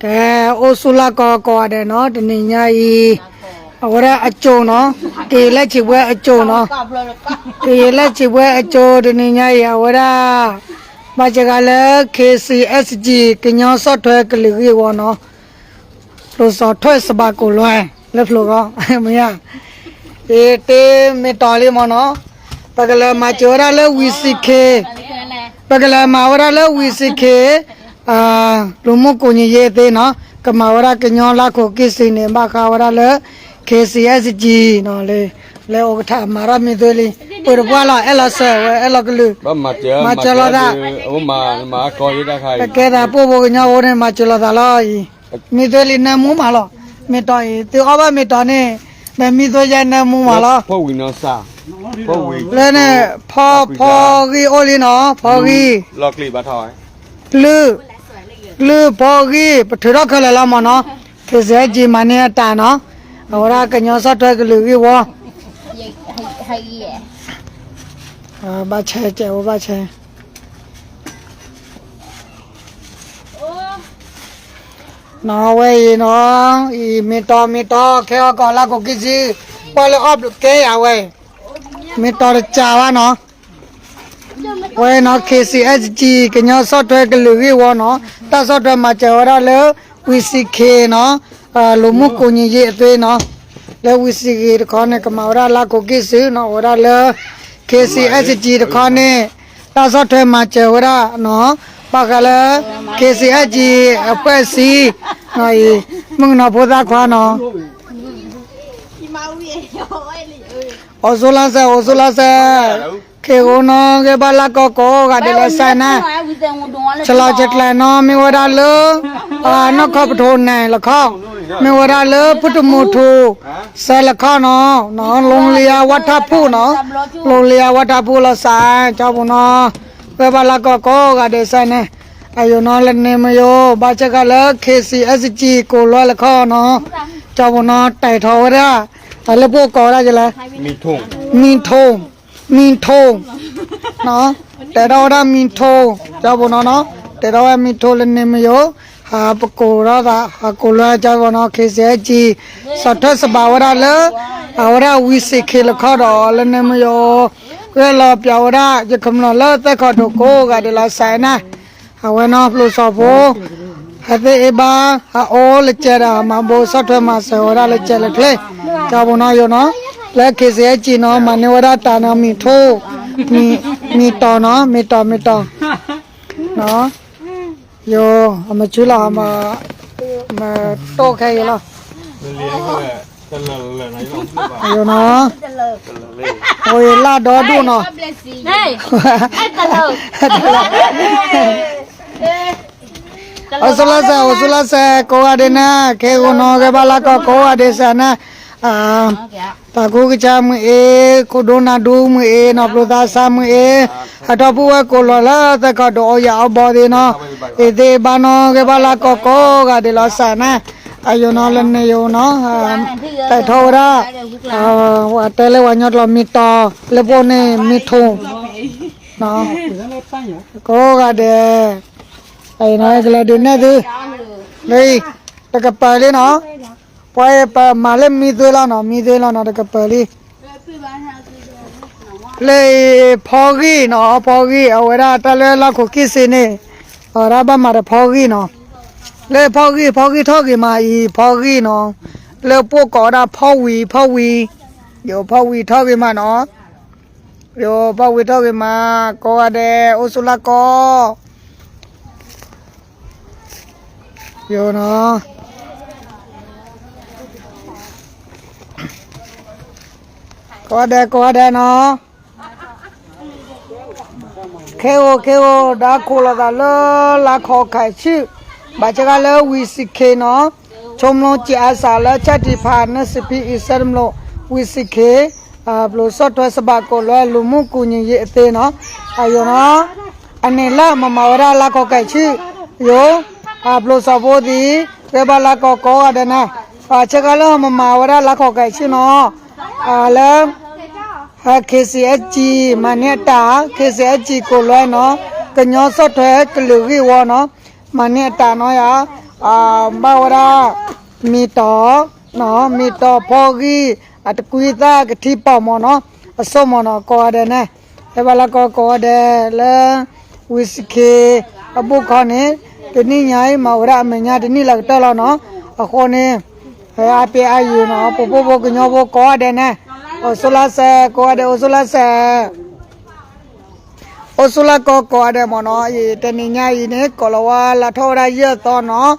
ကဲ, အိၣ်ဆူၣ်လၢ်ကီၢ်ကိးဂၤဒဲးနီၤ, တနံၤညါအံၤ အဝဲဒၣ်အကၠိၤနီၤ, ကယံာ်လၢဆံးဘှဲအကၠိၤနီၤ, ကယံာ်လၢဆံးဘှဲအကၠိၤ တနံၤညါအံၤ အဝဲဒၣ် ဘၣ်စ့ၢ်ကီးလၢ KCSG ကညီဆီၣ်ထွဲကလုာ်ဂ့ၢ်ဝီနီၤ, ဖျိစီၤထွဲစဘးကိးလွဲ လၢဖျိဂီၢ် မ့ၢ်ဧါ, ယတ့မ့ၢ်တီၤလံမ့ၢ်နီၤ, ပကလဲၤမၤစၢၤဝဲဒၣ်လၢ ဝံၤစံးခ့, ပကလဲၤမၤဝဲဒၣ်လၢ ဝံၤစံးခ့ လူမုၢ်ကူညီ ယ့သ့နီၤ, ကမၤဝဲဒၣ်ကညီလါခိၣ်ကံၢ်စံးန့ၣ် ဘၣ်ဃးဝဲဒၣ်လၢ KCSG နီၤ, လၢအိၣ်ကထါမၤထီၣ်မံသွဲလံ, ပှၤတပှၢ်လီၤ အဲၣ်လီၤစၢၤဝဲ အဲၣ်လီၤကလုာ်, မၤစၢၤလိာ်သး, ကကဲသးပှၢ်ဖိကညီဖိန့ၣ် မၤစၢၤလိာ်သးလီၤအံၤ, မံသွဲလံနၢမူမးလီၤ, မ့ၢ်တီၤအံၤ သုအီၣ်ဘၣ်မ့ၢ်တီၤန့ၣ်, ဒီးမံသွဲယဲနၢမူမးလီၤ, လၢန့ၣ် ဖီ ဖီဂံၢ်အိၣ်လံနီၤ, ဖီဂံၢ် ကလုၢ်, ကလုၢ်ဖီဂံၢ် ပထုးထီၣ်ခဲလၢာ်လီၤမ့ၢ်နီၤ, KCSG မၤန့ၢ်အတၢ်နီၤ, အဝဲဒၣ်ကညီဆီၣ်ထွဲကလုာ်ဂ့ၢ်ဝီ, ဘၣ်ဆဲး ကဲအိၣ်ဘၣ်ဆဲး နီၤဝဲအံၤနီၤ, အံၤမ့ၢ်တီၤ မ့ၢ်တီၤ ခဲအီၣ်ကီးလါခိၣ်ကံၢ်စံး, ကွၢ်လၢအီၣ်ဘျုးကဲယၤဝဲ, မ့ၢ်တီၤတကးဘၣ်နီၤ, ဝဲနီၤ KCSG ကညီဆီၣ်ထွဲကလုာ်ဂ့ၢ်ဝီနီၤ, တၢ်ဆီၣ်ထွဲမၤစၢၤဝဲဒၣ်လၢ ဝံၤစံးခ့နီၤ, လူမုၢ်ကူညီ ယ့အသွဲနီၤ, လၢဝံၤစံးခ့တခီန့ၣ် ကမၤဝဲဒၣ်လါခိၣ်ကံၢ်စံးနီၤ, အိၣ်ဝဲဒၣ်လၢ KCSG တခီန့ၣ် တၢ်ဆီၣ်ထွဲမၤစၢၤဝဲဒၣ်နီၤ, ဘၣ်ဃးလၢ KCSG အဖွဲ့အစည်းနီၤအံၤ, မုၣ်ကနီၤဖိသၣ်ခွါနီၤ အိၣ်ဆူၣ်လါစဲ အိၣ်ဆူၣ်လါစဲ, ခ့ၣ်ဂိနီၤ ဂဲၤဘၣ်လၢကီၢ်ကိးဂၤဒဲးလၢစဲန့ၣ်, ဆလီၤဆဲးကျဲးနီၤ မ့ၢ်ဝဲဒၣ်လၢ နီၢ်ခီၣ်ပထိၣ်န့ၣ်လီၤခီ, မ့ၢ်ဝဲဒၣ်လၢဖုတမူထူ စဲးလီၤခီနီၤ, လီလံယါဝါထၢဖူနီၤ, လီလံယါဝါထၢဖူလီၤစဲး ကၠီပူၤနီၤ, ဂဲၤဘၣ်လၢကီၢ်ကိးဂၤဒဲးစဲန့ၣ်, အယိာ်နီၤ လၢန့ၣ်မ့ၢ်ယိာ် ဘၣ်ဆၢကၤလၢ KCSG ကိးလွဲလီၤခီနီၤ, ကၠီပူၤနီၤ တဲထီၣ်ဝဲဒၣ် လၢပှိၢ်ကိးဝဲဒၣ်ယလဲၣ်, မံထိၣ်, မံထိၣ်, တဲထီၣ်ဝဲဒၣ်မံထိၣ် ကၠီပူၤနီၤနီၤ, တဲထီၣ်ဝဲမံထိၣ်လၢန့ၣ်မ့ၢ်ယိာ်, ဟးပကိးထီၣ်သး ဟးကိးလွဲကၠီပူၤနီၤ KCSG, စီၤထွဲစဘးဝဲဒၣ်လၢ အဝဲဒၣ်ဝံၤစံးခ့လီၤခီဒီး လၢန့ၣ်မ့ၢ်ယိာ်, ဂဲၤလီၤပၠးဝဲဒၣ် ယကမျီၤလၢသဲခီၣ်ဒိၣ်ကိးဂၤဒဲးလီၤစဲန့ၣ်, အဝဲနီၤ ဖျိစီၤဖိ ဟဲသ့ၣ်အ့ၣ်ဘါ ဟးအိၣ်လၢကဲဒီး မၤဘိးဆီၣ်ထွဲမၤစၢၤဝဲဒၣ်လၢကဲလၢချ့, ကၠီပူၤနီၤယိာ်နီၤ, လၢ KCSG နီၤ မၤန့ၢ်ဝဲဒၣ်တၢ်နီၤ မံထိၣ်, မံတီၤနီၤ မံတီၤ မံတီၤ, ယိာ် အမၤဆူလီၤ မၤတိၢ်ခဲအံၤလီၤ, ယိာ်နီၤ, အိၣ်ယလၢ်ဒီဒူၣ်နီၤ အိၣ်ဆူၣ်လါစဲ အိၣ်ဆူၣ်လါစဲ ကိးဂၤဒဲးန့ၣ် ခ့ၣ်ဂိနီၤ ဂဲၤဘၣ်လၢကီၢ်ကိးဂၤဒဲးစဲန့ၣ်, တၢ်ကူကစၢ်မုၢ်အ့, ခိၣ်ဒိနၢ်ဒူမုၢ်အ့, နီၢ်ပျိသးစၢ်မုၢ်အ့, ဟးထီၣ်ဖှိၣ်ဝဲကိးလီၤလၢသဲခီၣ်ဒိၣ်အီယၣ်အီဘီသ့ၣ်နီၤ, အ့ၣ်သ့ၣ်အ့ၣ်ဘါနီၤ ဂဲၤဘၣ်လၢကီၢ်ကိးဂၤဒဲးလီၤစဲန့ၣ်, အယိာ်နီၤလၢန့ၣ်ယိာ်နီၤ, တဲထီၣ်ဝဲဒၣ် ပှၤတဲလၢပှၤကညီကျိာ်မံတီၤ လၢပှိၢ်န့ၣ်မံထိၣ်, ကိးဂၤဒဲး, ကလဲၤဒုးနဲၣ်သု, လၢအံၤ, တကပၤလံနီၤ, ပှၤအံၤပမၤလၢမံသွဲလီၤနီၤ မံသွဲလီၤနီၤ တကပၤလံ, လၢအံၤဖီဂံၢ်နီၤ ဖီဂံၢ် အဝဲဒၣ်တၢ်လၢလါခိၣ်ကံၢ်စ့န့ၣ်, အဝဲဒၣ်ဘၣ်မၤဒီးဖီဂံၢ်နီၤ, လၢဖီဂံၢ် ဖီဂံၢ်ထီၣ်ဂ့ၤမးအံၤ ဖီဂံၢ်နီၤ, လၢပှိၢ်ကိးဝဲဒၣ်ဖီဝံၤ ဖီဝံၤ, ယိၤဖီဝံၤထီၣ်ဂ့ၤမးနီၤ, ယိၤဖီဝံၤထီၣ်ဂ့ၤမး, ကိးဂၤဒဲး အိၣ်ဆူၣ်လၢ်ကီၢ် ယိၤနီၤ, ကိးဂၤဒဲး ကိးဂၤဒဲးနီၤ, ခဲအိၣ် ခဲအိၣ် ဒီးခိၣ်လီၤသးလၢလါခီၣ်ခဲဆူၣ်, ဘၣ်ဆၢကၤလၢဝံၤစံးခ့နီၤ, ဆိကမိၣ်က့ၤအါစးလၢ ချစ်တီဖန် နှစ်ဆယ့်နှစ် အံၤ စဲတမျိး ဝံၤစံးခ့, ပျိၢ်ဆီၣ်ထွဲစဘးကိးလွဲ လူမုၢ်ကူညီ ယ့အသ့နီၤ, အယိၤနီၤ, အန့ၣ်လၢမၤမၤဝဲဒၣ်လါခီၣ်ခဲဆူၣ်, ယိၤ, ပျိၢ်စီၤဖိသံ, ဂဲၤဘၣ်လါကီၢ်ကိးဂၤဒဲးန့ၣ်, ဆၢကၤလၢမၤမၤဝဲဒၣ်လါခီၣ်ခဲဆူၣ်နီၤ, လၢ KCSG မၤန့ၢ်အတၢ်, KCSG ကိးလွဲနီၤ, ကညီဆီၣ်ထွဲကလုာ်ဂ့ၢ်ဝီနီၤ, မၤန့ၢ်အတၢ်နီၤယၤ, ဘၣ်ဝဲဒၣ် မ့ၤတီၤ, မ့ၤတီၤဖီဂံၢ်, အတကွံသၣ်ကထံပီၤမ့ၢ်နီၤ, အစိၣ်မ့ၢ်နီၤ ကိးဂၤဒဲးန့ၣ်, ဟဲဘၣ်လၢကီၢ်ကိးဂၤဒဲးလၢ ဝံၤစံၣ်ခ့ အဘူၣ်ခီန့ၣ်, တနံၣ်ညါအံၤ မၤဝဲဒၣ်အမဲာ်ညါတနံၣ်လၢကတၢၢ်လီၤနီၤ, အဃိန့ၣ် ဟဲအါပ့ၤအါယံၤနီၤ ပဖိပလံၤကညီဖိကိးဂၤဒဲးန့ၣ်, အိၣ်ဆူၣ်လၢစဲး ကိးဂၤဒဲးအိၣ်ဆူၣ်လၢစဲး အိၣ်ဆူၣ်လၢကီၢ်ကိးဂၤဒဲးမ့ၢ်နီၤ, တနံၤညါအံၤန့ၣ် ကိးလီၤဝါလါထီၣ်ဝဲဒၣ်ယဲၢ်သီနီၤ,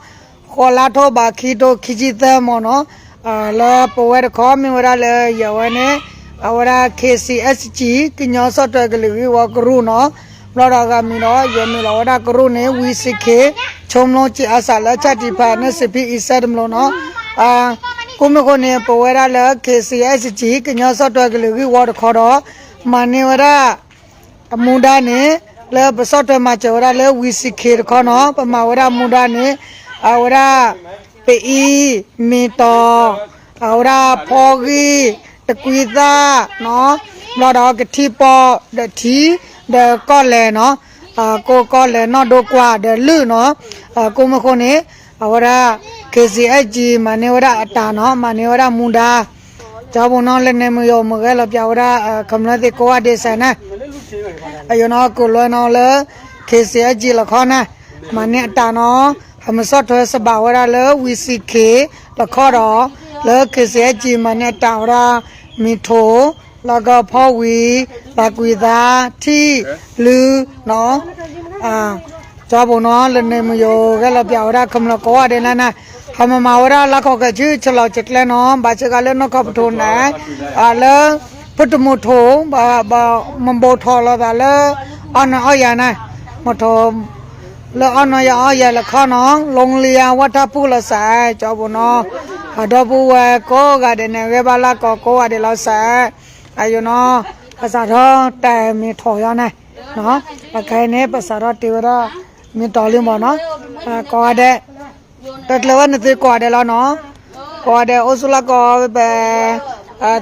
ဃီလါထီၣ်ဘးခံထိခံဆံသၢမ့ၢ်နီၤ, လၢပဝဲတခီမ့ၢ်ဝဲဒၣ်လၢယဝဲန့ၣ်, အဝဲဒၣ် K C S G ကညီစံၣ်တဲၤကလုာ်ဂ့ၢ်ဝီကရူၢ်နီၤ, ဘျီဒီးအဂၤမံၤဒီး ယမ့ၢ်လီၤဝဲဒၣ်ကရူၢ်န့ၣ် ဝံၤစံၣ်ခ့ ဆိကမိၣ်က့ၤအါစးလၢဆၣ်တံၢ်ဖးန့ၣ် စံၣ်ဖံအံၤစဲတမျိးနီၤ, ကိးမုၢ်ဃိန့ၣ် ပဝဲဒၣ်လၢ K C S G ကညီစံၣ်တဲၤကလုာ်ဂ့ၢ်ဝီတခီဒီး, မၤန့ၢ်ဝဲဒၣ် အမူဒါန့ၣ်, လၢပဆီၣ်ထွဲမၤစၢၤဝဲဒၣ်လၢဝံၤစံၣ်ခ့တခီနီၤ, ပမၤဝဲဒၣ်မူဒါန့ၣ်, အဝဲဒၣ် ပအံၤ, မ့ၤတီၤ, အဝဲဒၣ်ဖီဂံၢ်, တကွံသၣ်, ဘျီဒီးကထံပီၤ, ဒီးထံ, ဒီးကီၢ်လဲၤနီၤ, ကိးကီၢ်လဲၤနီၢ်ဒိကွၢ်ဒီးလုၢ်နီၤ, ကိးမုၢ်ဃိန့ၣ်, အဝဲဒၣ် K C S G မၤန့ၢ်ဝဲဒၣ်အတၢ်နီၤ, မၤန့ၢ်ဝဲဒၣ်မူဒါ ကၠီပူၤနီၤ လၢန့ၣ်မုၢ်ယိၤမုၢ်ဂဲၤလီၤပၠးဝဲဒၣ် ကမျၢၢ်သ့ၣ်ကိးဂၤဒဲးစဲးန့ၣ်, အယိၤနီၤ ကိးလၢနီၤလၢ K C S G လီၤခီန့ၣ်, မၤန့ၢ်အတၢ်နီၤ, ဟဲမုၢ်ဆီၣ်ထွဲစဘးဝဲဒၣ်လၢဝံၤစံၣ်ခ့လီၤခီဒီး, လၢ K C S G မၤန့ၢ်အတၢ်ဝဲဒၣ် မ့ၤထိး, လီၤကဖီဝံၤ, သးကွံသး, ထံၣ်, လုၢ်နီၤ ကၠီပူၤနီၤ လၢန့ၣ်မုၢ်ယိၤဂဲၤလီၤပၠးဝဲဒၣ်ကမျၢၢ်ကိးဂၤဒဲးလၢန့ၣ်, ဟဲမၤမၤဝဲဒၣ်လၢခီၣ်ကၢၢ်ဆူၣ်ဆလီၤစကျဲနီၤ, ဘၣ်ဆၢကၤလၢနီၢ်ခီၣ်ပထိးန့ၣ်, လၢ ဖုတမူထိး, မဘိးထီၣ်လိာ်သးလၢ အီၣ်နၢၤအီၣ်ယၤန့ၣ်, မထိး လၢအီၣ်နၢၤယၤအီၣ်ယၤလၢခီနီၤ, လိလံယါဝၣ်ထၢၣ်ပူၣ်လီၤစဲး, ကၠီပူၤနီၤ, အဒီပုၢ်ဝဲၢ်ကိးဂၤဒဲးန့ၣ် ဂဲၤဘၣ်လၢကီၢ်ကိးဂၤဒဲးလီၤစဲး, အယိၤနီၤ, ပစးထီၣ်တဲမ့ၤထိးယီၤန့ၣ်, အခဲအံၤန့ၣ် ပစးထီၣ်တ့ၢ်ဝဲဒၣ် မ့ၤတီၤလံမ့ၢ်နီၤ, ကိးဂၤဒဲး တၢ်ကျၢၤဝဲနသုကိးဂၤဒဲးလီၤနီၤ, ကိးဂၤဒဲးအိၣ်ဆူၣ်လၢကီၢ်ဝဲပ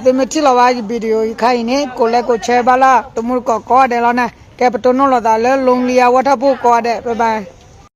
သုမ့ၢ်ထံၣ်လီၤဘၣ်ယ video ယခါအံၤန့ၣ် ကိးလဲကိး share ဘၣ်လၢတမူတကိးကိးဂၤဒဲးလီၤန့ၣ်, ကဲပတိၢ်နီၣ်လိာ်သးလၢ လိလံယါဝၣ်ထၢၣ်ပူၣ်ကိးဂၤဒဲး bye bye.